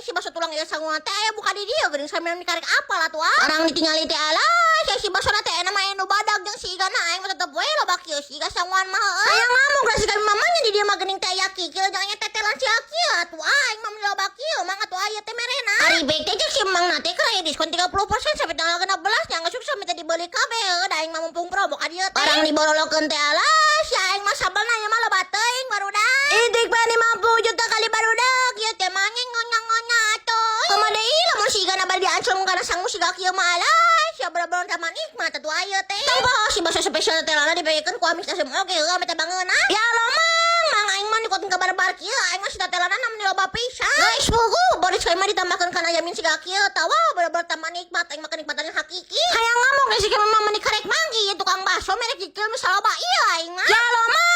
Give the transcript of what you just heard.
Si bakso tulang ieu sanguan teh aya buka di dieu geuning sambil dikarek apal atuh ah. Orang ditinggali teh, alah, si bakso teh aya mah nu badag jeung si igana, aing mah tetep we loba kieu si iga sanguan mah heueuh. Hayang ngamuk lah si kami mamanya di dieu mah geuning teh aya kikil jeung aya tetelan si kieu atuh ah, aing mah loba kieu mang atuh aya teh merena. Ari bek teh si Mang na teh keur aya diskon 30% sampai tanggal 16 nya, geus sukses minta dibeli kabeh heueuh, da aing mah mumpung promo ka dieu teh. Orang diborolokeun teh, alah, si aing mah sabelna ieu mah loba teuing, barudak. Itik mah 50 juta kali, barudak, ieu teh mah ngonya-ngonya atuh. Kumaha deui lamun si igana bari diancam kana sangu siga kieu mah, alah, sia bener-bener tambah nikmat atuh aya teh. Tambah si bakso spesial teh lala dibekeun ku amis asem oge heueuh ame teh bangeuna. Ya Allah, Mang, Mang, aing mah dikuatin ka barbar kieu, aing mah si telana meni loba pisan. Guys, pugu boris kayak mah ditambahkeun kana yamin siga kieu tawa bener-bener tambah nikmat, aing mah kenikmatan yang hakiki. Hayang ngamuk si kami mah meni karek manggih tukang bakso merek kikil misal loba ieu aing mah. Ya Allah, Mang.